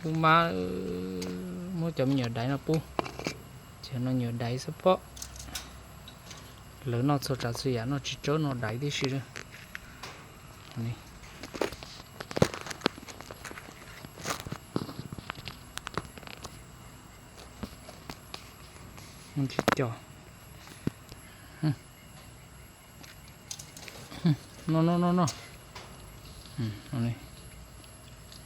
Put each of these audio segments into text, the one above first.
Pub mab, muab cov me nyuam daiv no pub. Cov no nyuam daiv xwb pob. Lawv noj txhua tsav txhua yam, noj tsis tsawb no daiv tib si. Tsis co. Noj noj noj noj.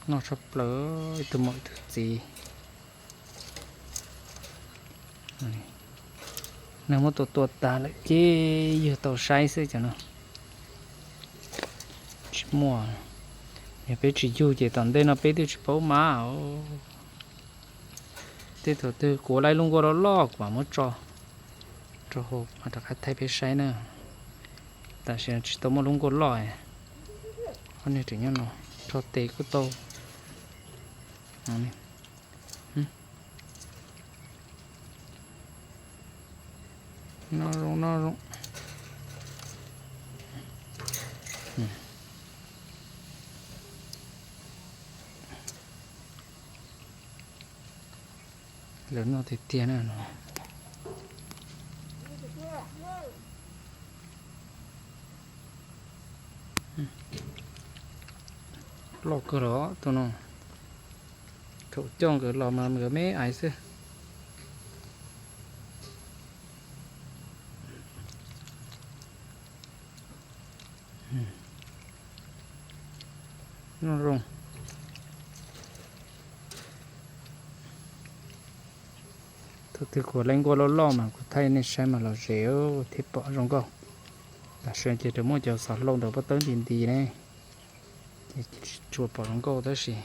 Noj tshaj plaws, ib tug muam ib tug txiv. Neeg muab tua tua tag lawm ces yug tau saib xwb cov no. Tsis muaj, yog peb tsis yug ces tom ntej no peb twb tsis paub mab os. Tej thaum twg kuv laij lub nkuaj loj loj kuv mam muab tso rau hauv mas rov qab thaij peb saib na. Tam sim no tsis tau muaj lub nkuaj loj, ob niag tseem nyob no, rho tes kuj tau. Noj zoo, noj zoo. Lawv noj tiag tiag na no. Loj kawg los tus no. Thaum coj nkawd los mas nkawd me aiv xwb. Noj zoo. Thaum twg kuv laij nkuaj loj loj mas kuv thaij nej saib mas los zem thiab pom zoo nkauj. Tam sim no ces muaj cov xov hlau ntawm pob tawb nti nti ne, ces tsis tshua pom zoo nkauj tab sis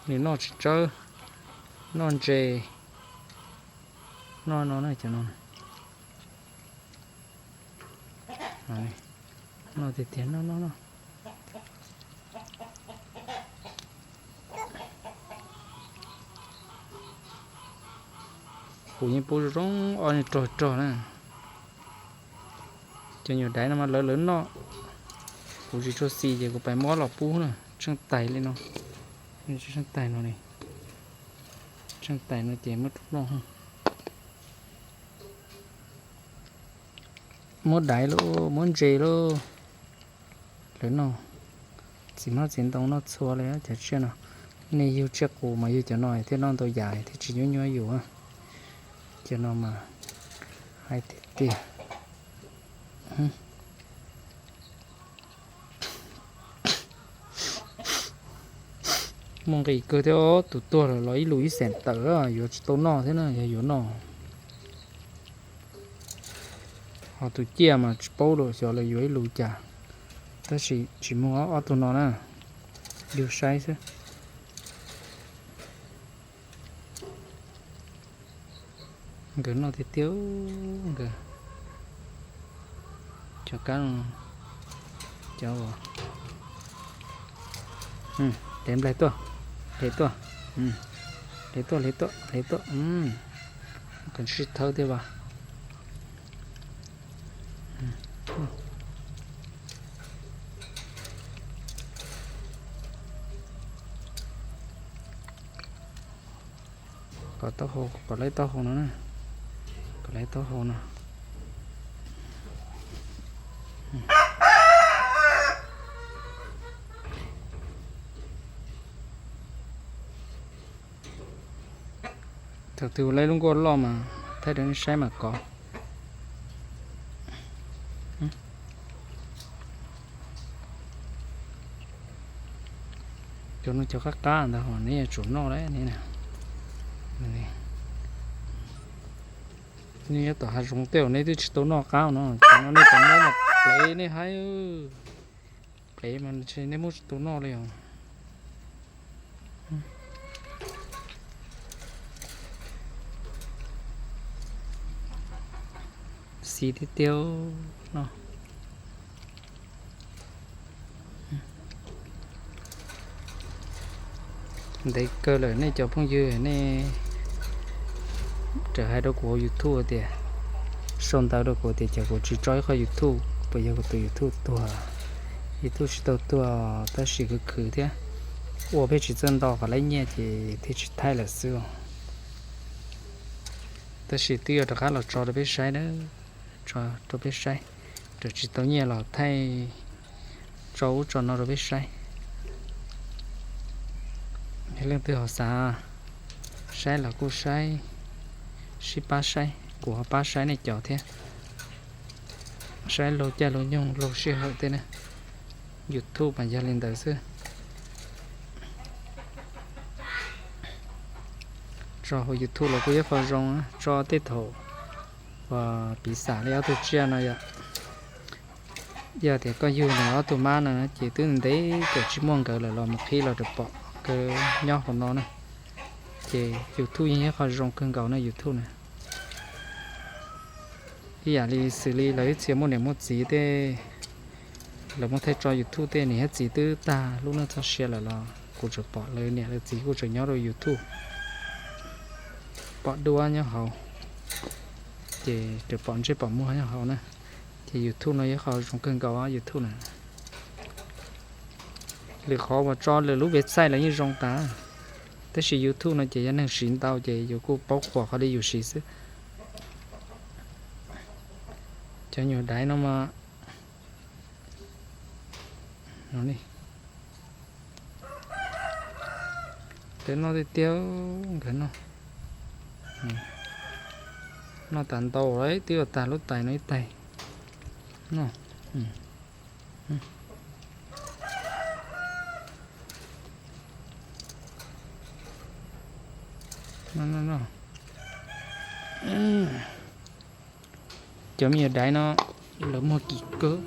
nws noj tsis tsawb, noj ntse, noj no na cov no. Noj tiag tiag, noj noj noj. Kuv yeej pub zoo ob niag rog rog na. Cov nyuam daiv no mas lawv lawv noj, kuv tsis tshua xis ces kuv pais muab los pub na. Tsheej tais li no, tsheej tais no, tsheej tais no ces muab rau noj. Muab daiv lauj, muab ntse lauj. Lawv noj, txiv hmab txiv ntoo noj txhua li cov tsiaj no. Nej yug tsiaj qus mas yug cov no thiaj noj ntau yam thiaj tsis nyuab nyuab yus. Cov no mas hais tiag tiag. Muaj nqis kawg thiab, tus tuag lawm los ib lus ib xees tawm, yuav tsis tau noj thiab na yog yuav noj. Ho tus ciaj mas tsis paub lawm xyov lawv yuav ib lus cas, tab sis tsis muag ob tug no na, yug saib xwb. Nkawd noj tiag tiag, nkawd cov kab, cov, hle nplaig tuaj, hle tuaj, hle tuaj, hle tuaj, hle tuaj, kawg sib thawb tiag as. Kom taub hau, kom laib taub hau no na, kom laib taub hau no. Thaum twg laib lub nkuaj loj mas thaij rau nej saib mas kov. Cov no cov qab qab ntawd ho nej yuav tsum noj lawm ne. Nej nyob tom hav zoov tej zaum nej twb tsis tau noj qab no, cov no nej tau muab mas plev nej haib, plev mas nej muab tsis tau noj li os. Xis tiag tiag no. Ntev kawg lawm nej cov phooj ywg, nej raws hais rau kuv hauv YouTube tias sau ntawv rau kuv tias cas kuv tsis tso ib qho YouTube, puas yog kuv tus YouTube tuag? YouTube tsis tau tuag tab sis khwv khwv thiab, ua pheej tsis txawj nto qhov laib nyiaj ces thiaj tsis thaij lawm xwb. Tab sis twb yuav rov qab los tso rau peb saib na, tso rau peb saib, raws tsis tau nyiaj los thaij, tso ub tso no rau peb saib. Yog leej twg ho xav saib los kuj saib, sib pab saib, kuv ho pab saib nej cov thiab. Saib laug caij laug nyoog laug sij hawm tej na. YouTube mas yog li ntawd xwb. Tso hauv YouTube los kuj ib qho zoo, tso tej thaum uas piv xam li ob tug tsiaj no yom. Yog tias koj yug nws ob tug mab no ces twb ntev kawm tsis muaj nkawd lawm los mus qhib los rau pom nkawd nyob hauv no na. Ces YouTube yeej yog qho zoo kawg nkaus na YouTube na. Ib yam li xws li lawv ib txhia muaj niam muaj txiv tej, lawv muab thaij tso YouTube tej niam thiab txiv twb tag lub neej txoj sia lawm los kuv tseem pom lawv niam lawv txiv kuj tseem nyob rau YouTube, pom duab nyob hauv, ces tseem pom ntsej pom muag nyob hauv na. Ces YouTube no yog qho zoo kawg nkaus YouTube na. Lwm qhov uas tso lwm lub website los yeej zoo tas, tab sis YouTube no ces yog neeg siv ntau ces yus kuj paub qhuas qhov li yus siv xwb. Cov nyuag daiv no mas, peb noj tiag tiag, nkawd noj, noj tas ntau lawm, twb yuav tag lub tais no ib tais. Noj, noj, noj. Cov me nyuam daiv no lawv muag kim kawg.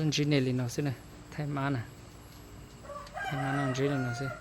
Ntsib nej li no xwb na, thaij mab na, thaij mab no ntsib li no xwb.